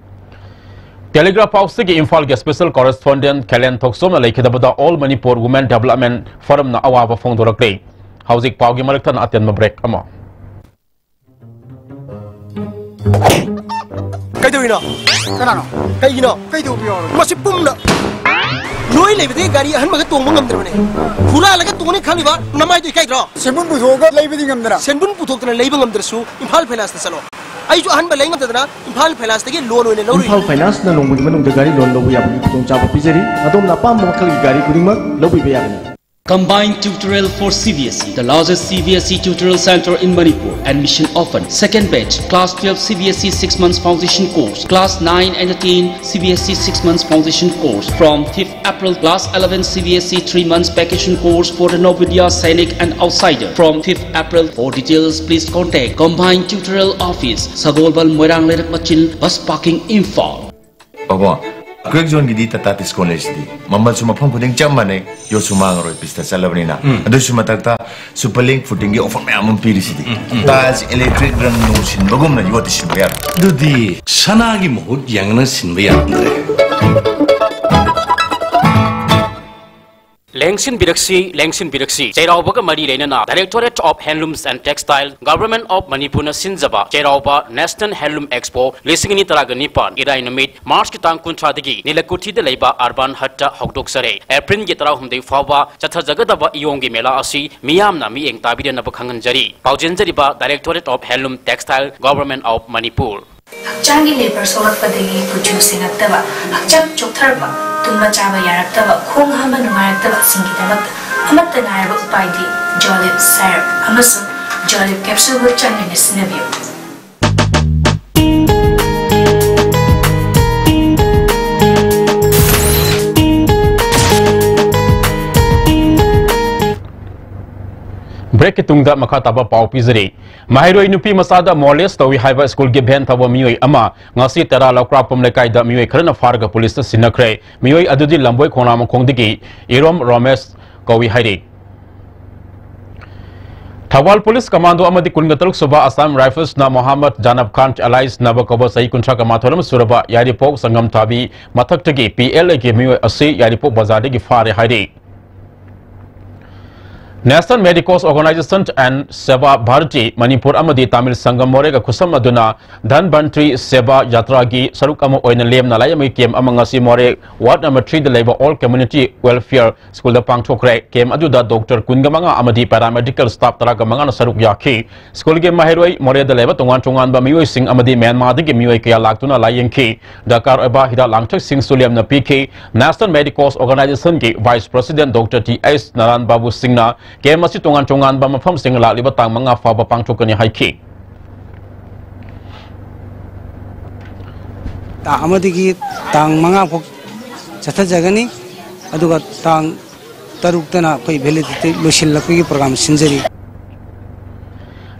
Telegraph Houseꯇꯒꯤ ꯏꯝꯐꯥꯜꯒꯤ special correspondent ꯈꯦꯂꯦꯟ ꯊꯣꯛꯆꯣꯝꯅ ꯂꯩꯈꯤꯗꯕꯗ All Manipur Women Development Forumꯅ ꯑꯋꯥꯕ ꯐꯣꯡꯗꯣꯔꯛꯂꯦ꯫ ꯍꯧꯖꯤꯛ ꯄꯥꯎꯒꯤ ꯃꯔꯛ ꯊꯠꯅ ꯑꯇꯦꯟꯕ break ꯑꯃ꯫ ꯀꯩꯗꯧꯔꯤꯅꯣ? ꯀꯅꯥꯅꯣ? ꯀꯩꯒꯤꯅꯣ? ꯀꯩꯗꯧꯕ ꯌꯥꯎꯔꯒꯦ? ꯃꯁꯤ ꯄꯨꯝꯅ ꯅꯣꯏ ꯂꯩꯕꯗꯒꯤ ꯒꯥꯔꯤ ꯑꯍꯟꯕꯒ ꯇꯣꯡꯕ ꯉꯝꯗ꯭ꯔꯕꯅꯦ꯫ ꯍꯨꯔꯥꯜꯂꯒ ꯇꯣꯡꯅꯤ ꯈꯜꯂꯤꯕ ꯅꯃꯥꯏꯗꯣ ꯏꯀꯥꯏꯗ꯭ꯔꯣ? ꯁꯦꯟꯕꯨꯟ ꯄꯨꯊꯣꯛꯑꯒ ꯂꯩꯕꯗꯤ ꯉꯝꯗꯅ꯫ ꯁꯦꯟꯕꯨꯟ ꯄꯨꯊꯣꯛꯇꯅ ꯂꯩꯕ ꯉꯝꯗ꯭ꯔꯁꯨ ꯏꯝꯐꯥꯜ ꯐꯥꯏꯅꯥꯟꯁꯇ ꯆꯠꯂꯣ꯫ ꯑꯩꯁꯨ ꯑꯍꯟꯕ ꯂꯩ ꯉꯝꯗꯗꯅ ꯏꯝꯐꯥꯜ ꯐꯥꯏꯅꯥꯟꯁꯇꯒꯤ loan ꯑꯣꯏꯅ ꯂꯧꯔꯨꯏ꯫ ꯏꯝꯐꯥꯜ ꯐꯥꯏꯅꯥꯟꯁꯅ ꯅꯣꯡꯃꯒꯤ ꯃꯅꯨꯡꯗ ꯒꯥꯔꯤ loan ꯂꯧꯕ ꯌꯥꯕꯒꯤ ꯈꯨꯗꯣꯡꯆꯥꯕ ꯄꯤꯖꯔꯤ꯫ ꯑꯗꯣꯝꯅ ꯑꯄꯥꯝꯕ ꯃꯈꯜꯒꯤ ꯒꯥꯔꯤ ꯈꯨꯗꯤꯡꯃꯛ ꯂꯧꯕꯤꯕ ꯌꯥꯒꯅꯤ꯫ Combined tutorial for C B S E, the largest C B S E tutorial center in Manipur. Admission open. Second batch, class twelve C B S E six months foundation course, class nine and ten C B S E six months foundation course from fifth April, class eleven C B S E three months vacation course for the Navodaya Sainik and outsider from fifth April. For details, please contact Combined Tutorial Office, Sagolbal, Moirang Leirak Machil, bus parking, Imphal. ꯄꯥꯕꯨꯡ, crack zoneꯒꯤꯗꯤ Tata Tiscon ꯂꯩꯁꯤꯗꯤ꯫ ꯃꯃꯜꯁꯨ ꯃꯐꯝ ꯈꯨꯗꯤꯡ ꯆꯞ ꯃꯥꯟꯅꯩ, ꯌꯣꯠꯁꯨ ꯃꯥꯡꯉꯔꯣꯏ, ꯄꯤꯁꯇ ꯆꯠꯂꯕꯅꯤꯅ꯫ ꯎꯝ꯫ ꯑꯗꯨꯏꯁꯨ ꯃꯊꯛꯇ Superlink Fittingꯒꯤ offer ꯃꯌꯥꯝ ꯑꯃ ꯄꯤꯔꯤꯁꯤꯗꯤ꯫ ꯎꯝ, ꯎꯝ꯫ Tiles, electric ꯔꯪ ꯅꯨꯡ ꯁꯤꯟꯕꯒꯨꯝꯅ ꯌꯣꯠꯇꯤ ꯁꯤꯟꯕ ꯌꯥꯔꯣꯏ꯫ ꯑꯗꯨꯗꯤ ꯁꯅꯥꯒꯤ ꯃꯍꯨꯠ ꯌꯥꯡꯅ ꯁꯤꯟꯕ ꯌꯥꯔꯝꯗ꯭ꯔꯦ꯫ ꯂꯦꯡꯁꯤꯟꯕꯤꯔꯛꯁꯤ, ꯂꯦꯡꯁꯤꯟꯕꯤꯔꯛꯁꯤ꯫ ꯆꯩꯔꯥꯎꯕꯒ ꯃꯔꯤ ꯂꯩꯅꯅ Directorate of Handlooms and Textile, Government of ꯃꯅꯤꯄꯨꯔꯅ ꯁꯤꯟꯖꯕ ꯆꯩꯔꯥꯎꯕ National Handloom Expo ꯂꯤꯁꯤꯡ ꯑꯅꯤ ꯇꯔꯥꯒ ꯅꯤꯄꯥꯟ, ꯏꯔꯥꯏ ꯅꯨꯃꯤꯠ, ꯃꯥꯔꯆꯀꯤ ꯇꯥꯡ ꯀꯨꯟꯊ꯭ꯔꯥꯗꯒꯤ ꯅꯤꯂꯀꯨꯊꯤꯗ ꯂꯩꯕ Urban Hutꯇ ꯍꯧꯗꯣꯛꯆꯔꯦ꯫ ꯑꯦꯄ꯭ꯔꯤꯜꯒꯤ ꯇꯔꯥꯍꯨꯝꯗꯣꯏ ꯐꯥꯎꯕ ꯆꯠꯊꯖꯒꯗꯕ ꯏꯌꯣꯡꯒꯤ ꯃꯦꯂꯥ ꯑꯁꯤ ꯃꯤꯌꯥꯝꯅ ꯃꯤꯠꯌꯦꯡ ꯇꯥꯕꯤꯗꯅꯕ ꯈꯪꯍꯟꯖꯔꯤ꯫ ꯄꯥꯎꯖꯦꯟꯖꯔꯤꯕ Directorate of Handloom Textile, Government of Manipur. ꯍꯛꯆꯥꯡꯒꯤ ꯂꯦꯕꯔ ꯁꯣꯛꯂꯛꯄꯗꯒꯤ ꯀꯨꯆꯨ ꯁꯦꯡꯉꯛꯇꯕ, ꯍꯛꯆꯥꯡ ꯆꯣꯛꯊꯔꯛꯄ, ꯇꯨꯝꯕ ꯆꯥꯕ ꯌꯥꯔꯛꯇꯕ, ꯈꯣꯡ ꯍꯥꯝꯕ ꯅꯨꯡꯉꯥꯏꯔꯛꯇꯕꯁꯤꯡꯒꯤꯗꯃꯛꯇ ꯑꯃꯠꯇ ꯉꯥꯏꯔꯕ ꯎꯄꯥꯏꯗꯤ Jolib syrup ꯑꯃꯁꯨꯡ Jolib capsule ꯒ ꯆꯥꯡꯌꯦꯡꯅ ꯁꯤꯖꯤꯟꯅꯕꯤꯌꯨ꯫ Breakꯀꯤ ꯇꯨꯡꯗ ꯃꯈꯥ ꯇꯥꯕ ꯄꯥꯎ ꯄꯤꯖꯔꯤ꯫ ꯃꯍꯩꯔꯣꯏ ꯅꯨꯄꯤ ꯃꯆꯥꯗ molest ꯇꯧꯏ ꯍꯥꯏꯕ ꯁ꯭ꯀꯨꯜꯒꯤ van ꯊꯧꯕ ꯃꯤꯑꯣꯏ ꯑꯃ ꯉꯁꯤ ꯇꯦꯔꯥ ꯂꯧꯀ꯭ꯔꯥꯛꯄꯝ ꯂꯩꯀꯥꯏꯗ ꯃꯤꯑꯣꯏ ꯈꯔꯅ ꯐꯥꯔꯒ ꯄꯨꯂꯤꯁꯇ ꯁꯤꯟꯅꯈ꯭ꯔꯦ꯫ ꯃꯤꯑꯣꯏ ꯑꯗꯨꯗꯤ ꯂꯝꯕꯣꯏ ꯈꯣꯡꯅꯥꯡꯃꯈꯣꯡꯗꯒꯤ ꯏꯔꯣꯝ ꯔꯣꯃꯦꯁ ꯀꯧꯏ ꯍꯥꯏꯔꯤ꯫ ꯊꯧꯕꯥꯜ ꯄꯨꯂꯤꯁ ꯀꯃꯥꯟꯗꯣ ꯑꯃꯗꯤ ꯀꯨꯟꯒ ꯇꯔꯨꯛ ꯁꯨꯕ ꯑꯁꯥꯝ ꯔꯥꯏꯐꯜꯁꯅ ꯃꯣꯍꯥꯃꯗ ꯖꯥꯅꯕ ꯈꯥꯟ ꯑꯂꯥꯏꯁ ꯅꯕ ꯀꯧꯕ ꯆꯍꯤ ꯀꯨꯟꯊ꯭ꯔꯥꯒ ꯃꯥꯊꯣꯏ ꯑꯃ ꯁꯨꯔꯕ ꯌꯥꯏꯔꯤꯄꯣꯛ ꯁꯪꯒꯝ ꯊꯥꯕꯤ ꯃꯊꯛꯇꯒꯤ PLAꯒꯤ ꯃꯤꯑꯣꯏ ꯑꯁꯤ ꯌꯥꯏꯔꯤꯄꯣꯛ ꯕꯖꯥꯔꯗꯒꯤ ꯐꯥꯔꯦ ꯍꯥꯏꯔꯤ꯫ National Medicos Organization and Seva Bharati Manipur ꯑꯃꯗꯤ ꯇꯥꯃꯤꯜ ꯁꯪꯒꯝ ꯃꯣꯔꯦꯒ ꯈꯨꯠꯁꯝꯅꯗꯨꯅ ꯙꯟꯕꯟꯇ꯭ꯔꯤ ꯁꯦꯕꯥ ꯌꯥꯇ꯭ꯔꯥꯒꯤ ꯁꯔꯨꯛ ꯑꯃ ꯑꯣꯏꯅ ꯂꯦꯝꯅ ꯂꯥꯏꯌꯦꯡꯕꯒꯤ ꯀꯦꯝ ꯑꯃ ꯉꯁꯤ ꯃꯣꯔꯦ ꯋꯥꯔꯗ ꯅꯝꯕꯔ ꯊ꯭ꯔꯤꯗ ꯂꯩꯕ All Community Welfare ꯁ꯭ꯀꯨꯜꯗ ꯄꯥꯡꯊꯣꯛꯈ꯭ꯔꯦ꯫ ꯀꯦꯝ ꯑꯗꯨꯗ ꯗꯣꯛꯇꯔ ꯀꯨꯟꯒ ꯃꯉꯥ ꯑꯃꯗꯤ ꯄꯦꯔꯥꯃꯦꯗꯤꯀꯦꯜ ꯁ꯭ꯇꯥꯐ ꯇꯔꯥꯒ ꯃꯉꯥꯅ ꯁꯔꯨꯛ ꯌꯥꯈꯤ꯫ ꯁ꯭ꯀꯨꯜꯒꯤ ꯃꯍꯩꯔꯣꯏ ꯃꯣꯔꯦꯗ ꯂꯩꯕ ꯇꯣꯉꯥꯟ ꯇꯣꯉꯥꯟꯕ ꯃꯤꯑꯣꯏꯁꯤꯡ ꯑꯃꯗꯤ ꯃ꯭ꯌꯥꯟꯃꯥꯔꯗꯒꯤ ꯃꯤꯑꯣꯏ ꯀꯌꯥ ꯂꯥꯛꯇꯨꯅ ꯂꯥꯏꯌꯦꯡꯈꯤ꯫ ꯗꯔꯀꯥꯔ ꯑꯣꯏꯕ ꯍꯤꯗꯥꯛ ꯂꯥꯡꯊꯛꯁꯤꯡꯁꯨ ꯂꯦꯝꯅ ꯄꯤꯈꯤ꯫ National Medicos Organizationꯒꯤ Vice President Doctor T H ꯅꯥꯔꯥꯟ ꯕꯥꯕꯨ ꯁꯤꯡꯅ ꯀꯦꯝ ꯑꯁꯤ ꯇꯣꯉꯥꯟ ꯇꯣꯉꯥꯟꯕ ꯃꯐꯝꯁꯤꯡ ꯂꯥꯛꯂꯤꯕ ꯇꯥꯡ ꯃꯉꯥ ꯐꯥꯎꯕ ꯄꯥꯡꯊꯣꯛꯀꯅꯤ ꯍꯥꯏꯈꯤ꯫ ꯇꯥꯡ ꯑꯃꯗꯒꯤ ꯇꯥꯡ ꯃꯉꯥ ꯐꯥꯎ ꯆꯠꯊꯖꯒꯅꯤ, ꯑꯗꯨꯒ ꯇꯥꯡ ꯇꯔꯨꯛꯇꯅ ꯑꯩꯈꯣꯏ validity ꯂꯣꯏꯁꯤꯜꯂꯛꯄꯒꯤ program ꯁꯤꯟꯖꯔꯤ꯫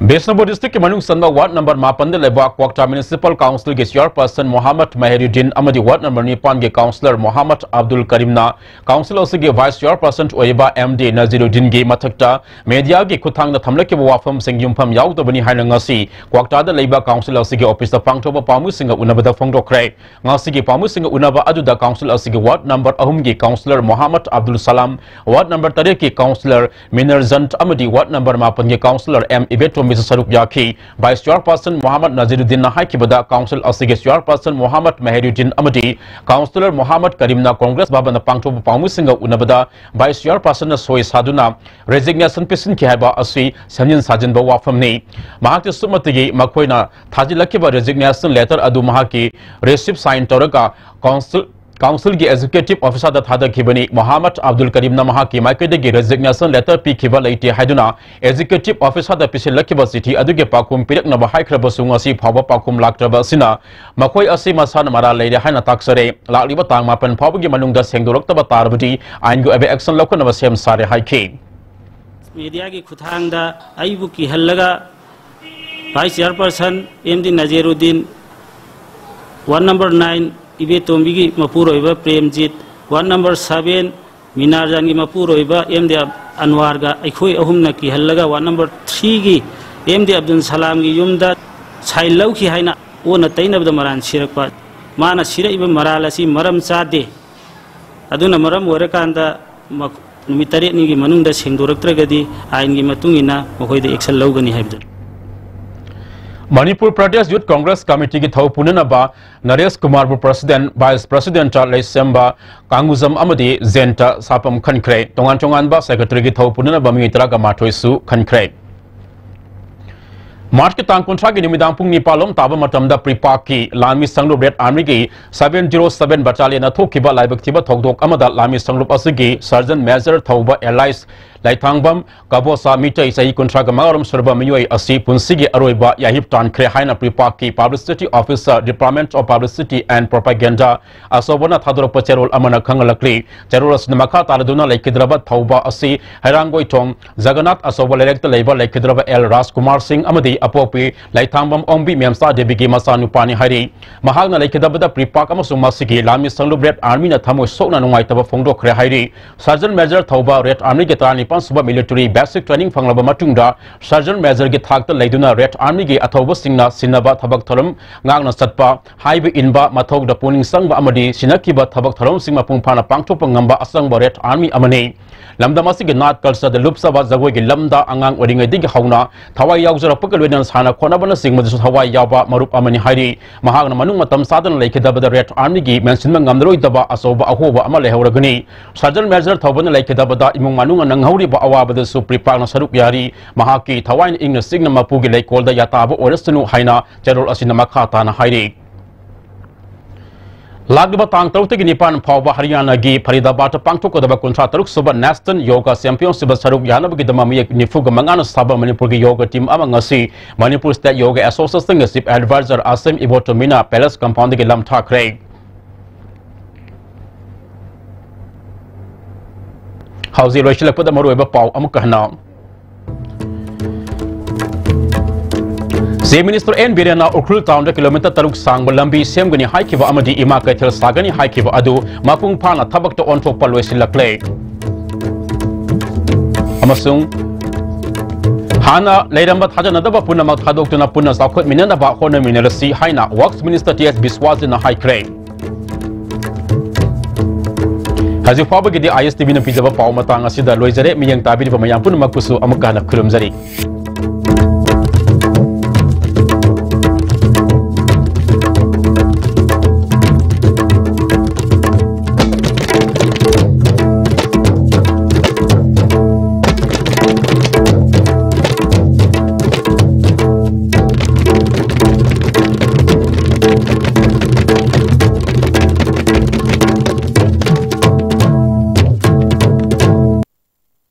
ꯕꯤꯁꯅꯨꯄꯨꯔ district ꯀꯤ ꯃꯅꯨꯡ ꯆꯟꯕ ward number ꯃꯥꯄꯟꯗ ꯂꯩꯕ ꯀ꯭ꯋꯥꯛꯇꯥ municipal council ꯒꯤ chairperson ꯃꯣꯍꯥꯃꯗ ꯃꯍꯦꯔꯨꯗꯤꯟ ꯑꯃꯗꯤ ward number ꯅꯤꯄꯥꯟꯒꯤ councillor ꯃꯣꯍꯥꯃꯗ ꯑꯕꯗꯨꯜ ꯀꯔꯤꯝꯅ council ꯑꯁꯤꯒꯤ vice chairperson ꯑꯣꯏꯔꯤꯕ ꯑꯦꯝ ꯗꯤ ꯅꯖꯤꯔꯨꯗꯤꯟꯒꯤ ꯃꯊꯛꯇ media ꯒꯤ ꯈꯨꯠꯊꯥꯡꯗ ꯊꯝꯂꯛꯈꯤꯕ ꯋꯥꯐꯝꯁꯤꯡ ꯌꯨꯝꯐꯝ ꯌꯥꯎꯗꯕꯅꯤ ꯍꯥꯏꯅ ꯉꯁꯤ ꯀ꯭ꯋꯥꯛꯇꯥꯗ ꯂꯩꯕ council ꯑꯁꯤꯒꯤ office ꯇ ꯄꯥꯡꯊꯣꯛꯄ ꯄꯥꯎꯃꯤꯁꯤꯡꯒ ꯎꯅꯕꯗ ꯐꯣꯡꯗꯣꯛꯈ꯭ꯔꯦ꯫ ꯉꯁꯤꯒꯤ ꯄꯥꯎꯃꯤꯁꯤꯡꯒ ꯎꯅꯕ ꯑꯗꯨꯗ council ꯑꯁꯤꯒꯤ ward number ꯑꯍꯨꯝꯒꯤ councillor ꯃꯣꯍꯥꯃꯗ ꯑꯕꯗꯨꯜ ꯁꯂꯥꯝ, ward number ꯇꯔꯦꯠꯀꯤ councillor ꯃꯤꯅꯔꯖꯟ ꯑꯃꯗꯤ ward number ꯃꯥꯄꯟꯒꯤ councillor ꯑꯦꯝ ꯏꯕꯦꯇꯣꯝꯕꯤꯁꯨ ꯁꯔꯨꯛ ꯌꯥꯈꯤ꯫ Vice chairperson ꯃꯣꯍꯥꯃꯗ ꯅꯖꯤꯔꯨꯗꯤꯟꯅ ꯍꯥꯏꯈꯤꯕꯗ, council ꯑꯁꯤꯒꯤ chairperson ꯃꯣꯍꯥꯃꯗ ꯃꯍꯦꯔꯨꯗꯤꯟ ꯑꯃꯗꯤ councillor ꯃꯣꯍꯥꯃꯗ ꯀꯔꯤꯝꯅ ꯀꯣꯡꯒ꯭ꯔꯦꯁ ꯚꯕꯟꯗ ꯄꯥꯡꯊꯣꯛꯄ ꯄꯥꯎꯃꯤꯁꯤꯡꯒ ꯎꯅꯕꯗ vice chairperson ꯅ ꯁꯣꯏ ꯁꯥꯗꯨꯅ resignation ꯄꯤꯁꯤꯟꯈꯤ ꯍꯥꯏꯕ ꯑꯁꯤ ꯁꯦꯝꯖꯤꯟ ꯁꯥꯖꯤꯟꯕ ꯋꯥꯐꯝꯅꯤ꯫ ꯃꯍꯥꯛꯇꯤ ꯁꯨꯞꯅꯇꯒꯤ ꯃꯈꯣꯏꯅ ꯊꯥꯖꯤꯜꯂꯛꯈꯤꯕ resignation letter ꯑꯗꯨ ꯃꯍꯥꯛꯀꯤ receipt sign ꯇꯧꯔꯒ council council ꯒꯤ executive officer ꯗ ꯊꯥꯗꯈꯤꯕꯅꯤ꯫ ꯃꯣꯍꯥꯃꯗ ꯑꯕꯗꯨꯜ ꯀꯔꯤꯝꯅ ꯃꯍꯥꯛꯀꯤ ꯃꯥꯏꯀꯩꯗꯒꯤ resignation letter ꯄꯤꯈꯤꯕ ꯂꯩꯇꯦ ꯍꯥꯏꯗꯨꯅ executive officer ꯗ ꯄꯤꯁꯤꯜꯂꯛꯈꯤꯕ ꯆꯤꯊꯤ ꯑꯗꯨꯒꯤ ꯄꯥꯎꯈꯨꯝ ꯄꯤꯔꯛꯅꯕ ꯍꯥꯏꯈ꯭ꯔꯕꯁꯨ ꯉꯁꯤ ꯐꯥꯎꯕ ꯄꯥꯎꯈꯨꯝ ꯂꯥꯛꯇ꯭ꯔꯕ ꯑꯁꯤꯅ ꯃꯈꯣꯏ ꯑꯁꯤ ꯃꯁꯥꯅ ꯃꯔꯥꯜ ꯂꯩꯔꯦ ꯍꯥꯏꯅ ꯇꯥꯛꯆꯔꯦ꯫ ꯂꯥꯛꯂꯤꯕ ꯇꯥꯡ ꯃꯥꯄꯟ ꯐꯥꯎꯕꯒꯤ ꯃꯅꯨꯡꯗ ꯁꯦꯡꯗꯣꯔꯛꯇꯕ ꯇꯥꯔꯕꯗꯤ ꯑꯥꯏꯟꯒꯤ ꯑꯣꯏꯕ action ꯂꯧꯈꯠꯅꯕ ꯁꯦꯝ ꯁꯥꯔꯦ ꯍꯥꯏꯈꯤ꯫ Media ꯒꯤ ꯈꯨꯠꯊꯥꯡꯗ ꯑꯩꯕꯨ ꯀꯤꯍꯜꯂꯒ vice chairperson M D Naziruddin, ward number nine ꯏꯕꯦꯇꯣꯝꯕꯤꯒꯤ ꯃꯄꯨꯔꯣꯏꯕ ꯄ꯭ꯔꯦꯝꯖꯤꯠ, ward number seven ꯃꯤꯅꯥꯔꯖꯥꯟꯒꯤ ꯃꯄꯨꯔꯣꯏꯕ ꯑꯦꯝ ꯗꯤ ꯑꯟꯋꯥꯔꯒ ꯑꯩꯈꯣꯏ ꯑꯍꯨꯝꯅ ꯀꯤꯍꯜꯂꯒ ward number three ꯒꯤ ꯑꯦꯝ ꯗꯤ ꯑꯕꯗꯨꯜ ꯁꯂꯥꯝꯒꯤ ꯌꯨꯝꯗ sign ꯂꯧꯈꯤ ꯍꯥꯏꯅ ꯑꯣꯟꯅ ꯇꯩꯅꯕꯗ ꯃꯔꯥꯜ ꯁꯤꯔꯛꯄ꯫ ꯃꯥꯅ ꯁꯤꯔꯛꯏꯕ ꯃꯔꯥꯜ ꯑꯁꯤ ꯃꯔꯝ ꯆꯥꯗꯦ꯫ ꯑꯗꯨꯅ ꯃꯔꯝ ꯑꯣꯏꯔꯀꯥꯟꯗ ꯃꯈ-, ꯅꯨꯃꯤꯠ ꯇꯔꯦꯠꯅꯤꯒꯤ ꯃꯅꯨꯡꯗ ꯁꯦꯡꯗꯣꯔꯛꯇ꯭ꯔꯒꯗꯤ ꯑꯥꯏꯟꯒꯤ ꯃꯇꯨꯡ ꯏꯟꯅ ꯃꯈꯣꯏꯗ action ꯂꯧꯒꯅꯤ ꯍꯥꯏꯕꯗꯨꯅꯤ꯫ ꯃꯅꯤꯄꯨꯔ ꯄ꯭ꯔꯗꯦꯁ ꯌꯨꯊ ꯀꯣꯡꯒ꯭ꯔꯦꯁ ꯀꯃꯤꯇꯤꯒꯤ ꯊꯧ ꯄꯨꯅꯅꯕ ꯅꯔꯦꯁ ꯀꯨꯃꯥꯔꯕꯨ president, vice president ꯂꯩꯁꯦꯝꯕ ꯀꯥꯡꯒꯨꯖꯝ ꯑꯃꯗꯤ ꯖꯦꯟꯇ ꯁꯥꯄꯝ ꯈꯟꯈ꯭ꯔꯦ꯫ ꯇꯣꯉꯥꯟ ꯇꯣꯉꯥꯟꯕ secretary ꯒꯤ ꯊꯧ ꯄꯨꯅꯅꯕ ꯃꯤꯑꯣꯏ ꯇꯔꯥꯒ ꯃꯥꯊꯣꯏꯁꯨ ꯈꯟꯈ꯭ꯔꯦ꯫ ꯃꯥꯔꯆꯀꯤ ꯇꯥꯡ ꯀꯨꯟꯊ꯭ꯔꯥꯒꯤ ꯅꯨꯃꯤꯗꯥꯡ ꯄꯨꯡ ꯅꯤꯄꯥꯟ ꯂꯣꯝ ꯇꯥꯕ ꯃꯇꯝꯗ ꯄ꯭ꯔꯤꯄꯥꯛꯀꯤ ꯂꯥꯟꯃꯤ ꯁꯪꯂꯨꯞ Red Army ꯒꯤ seven zero seven battalion ꯅ ꯊꯣꯛꯈꯤꯕ ꯂꯥꯏꯕꯛ ꯊꯤꯕ ꯊꯧꯗꯣꯛ ꯑꯃꯗ ꯂꯥꯟꯃꯤ ꯁꯪꯂꯨꯞ ꯑꯁꯤꯒꯤ Sergeant Major ꯊꯧꯕ alias ꯂꯩꯊꯥꯡꯕꯝ ꯀꯕꯣꯆꯥ ꯃꯤꯇꯩ ꯆꯍꯤ ꯀꯨꯟꯊ꯭ꯔꯥꯒ ꯃꯉꯥꯔꯣꯝ ꯁꯨꯔꯕ ꯃꯤꯑꯣꯏ ꯑꯁꯤ ꯄꯨꯟꯁꯤꯒꯤ ꯑꯔꯣꯏꯕ ꯌꯥꯍꯤꯞ ꯇꯥꯟꯈ꯭ꯔꯦ ꯍꯥꯏꯅ ꯄ꯭ꯔꯤꯄꯥꯛꯀꯤ Publicity Officer, Department of Publicity and Propaganda ꯑꯆꯧꯕꯅ ꯊꯥꯗꯣꯔꯛꯄ ꯆꯦꯔꯣꯜ ꯑꯃꯅ ꯈꯪꯍꯜꯂꯛꯂꯤ꯫ ꯆꯦꯔꯣꯜ ꯑꯁꯤꯅ ꯃꯈꯥ ꯇꯥꯔꯗꯨꯅ ꯂꯩꯈꯤꯗ꯭ꯔꯕ ꯊꯧꯕ ꯑꯁꯤ ꯍꯩꯔꯥꯡꯒꯣꯏꯊꯣꯡ ꯖꯒꯟꯅꯥꯊ ꯑꯆꯧꯕ ꯂꯩꯔꯛꯇ ꯂꯩꯕ ꯂꯩꯈꯤꯗ꯭ꯔꯕ ꯑꯦꯜ ꯔꯥꯖꯀꯨꯃꯥꯔ ꯁꯤꯡ ꯑꯃꯗꯤ ꯑꯄꯣꯛꯄꯤ ꯂꯩꯊꯥꯡꯕꯝ ꯑꯣꯡꯕꯤ ꯃꯦꯝꯆꯥ ꯗꯦꯕꯤꯒꯤ ꯃꯆꯥꯅꯨꯄꯥꯅꯤ ꯍꯥꯏꯔꯤ꯫ ꯃꯍꯥꯛꯅ ꯂꯩꯈꯤꯗꯕꯗ ꯄ꯭ꯔꯤꯄꯥꯛ ꯑꯃꯁꯨꯡ ꯃꯁꯤꯒꯤ ꯂꯥꯟꯃꯤ ꯁꯪꯂꯨꯞ ꯔꯦꯗ ꯑꯥꯔꯃꯤꯅ ꯊꯃꯣꯏ ꯁꯣꯛꯅ ꯅꯨꯡꯉꯥꯏꯇꯕ ꯐꯣꯡꯗꯣꯛꯈ꯭ꯔꯦ ꯍꯥꯏꯔꯤ꯫ ꯁꯔꯖꯟ ꯃꯦꯖꯔ ꯊꯧꯕ ꯔꯦꯗ ꯑꯥꯔꯃꯤꯒꯤ ꯇꯔꯥꯅꯤꯄꯥꯟ ꯁꯨꯕ ꯃꯤꯂꯤꯇꯔꯤ ꯕꯦꯁꯤꯛ ꯇ꯭ꯔꯦꯅꯤꯡ ꯐꯪꯂꯕ ꯃꯇꯨꯡꯗ ꯁꯔꯖꯟ ꯃꯦꯖꯔꯒꯤ ꯊꯥꯛꯇ ꯂꯩꯗꯨꯅ ꯔꯦꯗ ꯑꯥꯔꯃꯤꯒꯤ ꯑꯊꯧꯕꯁꯤꯡꯅ ꯁꯤꯟꯅꯕ ꯊꯕꯛ ꯊꯧꯔꯝ ꯉꯥꯛꯅ ꯆꯠꯄ, ꯍꯥꯏꯕ ꯏꯟꯕ, ꯃꯊꯧꯗ ꯄꯨꯛꯅꯤꯡ ꯆꯪꯕ ꯑꯃꯗꯤ ꯁꯤꯟꯅꯈꯤꯕ ꯊꯕꯛ ꯊꯧꯔꯝꯁꯤꯡ ꯃꯄꯨꯡ ꯐꯥꯅ ꯄꯥꯡꯊꯣꯛꯄ ꯉꯝꯕ ꯑꯆꯪꯕ ꯔꯦꯗ ꯑꯥꯔꯃꯤ ꯑꯃꯅꯤ꯫ ꯂꯝꯗꯝ ꯑꯁꯤꯒꯤ ꯅꯥꯠ ꯀꯜꯆꯔꯗ ꯂꯨꯞꯆꯕ ꯖꯒꯣꯏꯒꯤ ꯂꯝꯗ ꯑꯉꯥꯡ ꯑꯣꯏꯔꯤꯉꯩꯗꯒꯤ ꯍꯧꯅ ꯊꯋꯥꯏ ꯌꯥꯎꯖꯔꯛꯄꯒ ꯂꯣꯏꯅꯅ ꯁꯥꯟꯅ ꯈꯣꯠꯅꯕꯅꯆꯤꯡꯕꯗꯁꯨ ꯊꯋꯥꯏ ꯌꯥꯎꯕ ꯃꯔꯨꯞ ꯑꯃꯅꯤ ꯍꯥꯏꯔꯤ꯫ ꯃꯍꯥꯛꯅ ꯃꯅꯨꯡ ꯃꯇꯝ ꯆꯥꯗꯅ ꯂꯩꯈꯤꯗꯕꯗ ꯔꯦꯗ ꯑꯥꯔꯃꯤꯒꯤ ꯃꯦꯟꯁꯤꯟꯕ ꯉꯝꯂꯔꯣꯏꯗꯕ ꯑꯆꯧꯕ ꯑꯍꯣꯕ ꯑꯃ ꯂꯩꯍꯧꯔꯒꯅꯤ꯫ ꯁꯔꯖꯟ ꯃꯦꯖꯔ ꯊꯧꯕꯅ ꯂꯩꯈꯤꯗꯕꯗ ꯏꯃꯨꯡ ꯃꯅꯨꯡꯅ ꯅꯪꯍꯧꯔꯤꯕ ꯑꯋꯥꯕꯗꯁꯨ ꯄ꯭ꯔꯤꯄꯥꯛꯅ ꯁꯔꯨꯛ ꯌꯥꯔꯤ꯫ ꯃꯍꯥꯛꯀꯤ ꯊꯋꯥꯏꯅ ꯏꯪꯅ ꯆꯤꯛꯅ ꯃꯄꯨꯒꯤ ꯂꯩꯀꯣꯜꯗ ꯌꯥꯇꯥꯕ ꯑꯣꯏꯔꯁꯅꯨ ꯍꯥꯏꯅ ꯆꯦꯔꯣꯜ ꯑꯁꯤꯅ ꯃꯈꯥ ꯇꯥꯅ ꯍꯥꯏꯔꯤ꯫ ꯂꯥꯛꯂꯤꯕ ꯇꯥꯡ ꯇꯔꯨꯛꯇꯒꯤ ꯅꯤꯄꯥꯟ ꯐꯥꯎꯕ ꯍꯔꯤꯌꯥꯅꯥꯒꯤ ꯐꯔꯤꯗꯥꯕꯥꯗꯇ ꯄꯥꯡꯊꯣꯛꯀꯗꯕ ꯀꯨꯟꯊ꯭ꯔꯥ ꯇꯔꯨꯛ ꯁꯨꯕ ꯅꯦꯁꯅꯦꯜ ꯌꯣꯒꯥ ꯆꯦꯝꯄꯤꯌꯟꯁꯤꯞꯇ ꯁꯔꯨꯛ ꯌꯥꯅꯕꯒꯤꯗꯃꯛ ꯃꯤ ꯅꯤꯐꯨꯒ ꯃꯉꯥꯅ ꯁꯥꯕ ꯃꯅꯤꯄꯨꯔꯒꯤ ꯌꯣꯒꯥ ꯇꯤꯝ ꯑꯃ ꯉꯁꯤ ꯃꯅꯤꯄꯨꯔ ꯁ꯭ꯇꯦꯠ ꯌꯣꯒꯥ ꯑꯦꯁꯣꯁꯤꯌꯦꯁꯟꯒꯤ ꯆꯤꯐ ꯑꯦꯗꯚꯥꯏꯖꯔ ꯑꯥꯁꯤꯝ ꯏꯕꯣꯇꯣꯃꯤꯅ ꯄꯦꯂꯦꯁ ꯀꯝꯄꯥꯎꯟꯗꯒꯤ ꯂꯝꯊꯥꯈ꯭ꯔꯦ꯫ ꯍꯧꯖꯤꯛ ꯂꯣꯏꯁꯤꯜꯂꯛꯄꯗ ꯃꯔꯨꯑꯣꯏꯕ ꯄꯥꯎ ꯑꯃꯨꯛꯀ ꯍꯟꯅ꯫ ꯆꯤꯐ ꯃꯤꯅꯤꯁꯇꯔ ꯑꯦꯟ ꯕꯤꯔꯦꯟꯅ ꯎꯈ꯭ꯔꯨꯜ ꯇꯥꯎꯟꯗ ꯀꯤꯂꯣꯃꯤꯇꯔ ꯇꯔꯨꯛ ꯁꯥꯡꯕ ꯂꯝꯕꯤ ꯁꯦꯝꯒꯅꯤ ꯍꯥꯏꯈꯤꯕ ꯑꯃꯗꯤ ꯏꯃꯥ ꯀꯩꯊꯦꯜ ꯁꯥꯒꯅꯤ ꯍꯥꯏꯈꯤꯕ ꯑꯗꯨ ꯃꯄꯨꯡ ꯐꯥꯅ ꯊꯕꯛꯇ ꯑꯣꯟꯊꯣꯛꯄ ꯂꯣꯏꯁꯤꯜꯂꯛꯂꯦ꯫ ꯑꯃꯁꯨꯡ ꯍꯥꯟꯅ ꯂꯩꯔꯝꯕ ꯊꯥꯖꯅꯗꯕ ꯄꯨꯝꯅꯃꯛ ꯊꯥꯗꯣꯛꯇꯨꯅ ꯄꯨꯟꯅ ꯆꯥꯎꯈꯠꯃꯤꯟꯅꯅꯕ ꯍꯣꯠꯅꯃꯤꯟꯅꯔꯁꯤ ꯍꯥꯏꯅ ꯋꯔꯛꯁ ꯃꯤꯅꯤꯁꯇꯔ ꯇꯤ ꯑꯦꯁ ꯕꯤꯁ꯭ꯋꯥꯁꯖꯤꯅ ꯍꯥꯏꯈ꯭ꯔꯦ꯫ ꯍꯧꯖꯤꯛ ꯐꯥꯎꯕꯒꯤꯗꯤ ꯑꯥꯏ ꯑꯦꯁ ꯇꯤ ꯚꯤꯅ ꯄꯤꯖꯕ ꯄꯥꯎ ꯃꯇꯥꯡ ꯑꯁꯤꯗ ꯂꯣꯏꯖꯔꯦ꯫ ꯃꯤꯠꯌꯦꯡ ꯇꯥꯕꯤꯔꯤꯕ ꯃꯌꯥꯝ ꯄꯨꯝꯅꯃꯛꯄꯨꯁꯨ ꯑꯃꯨꯛꯀ ꯍꯟꯅ ꯈꯨꯔꯨꯝꯖꯔꯤ꯫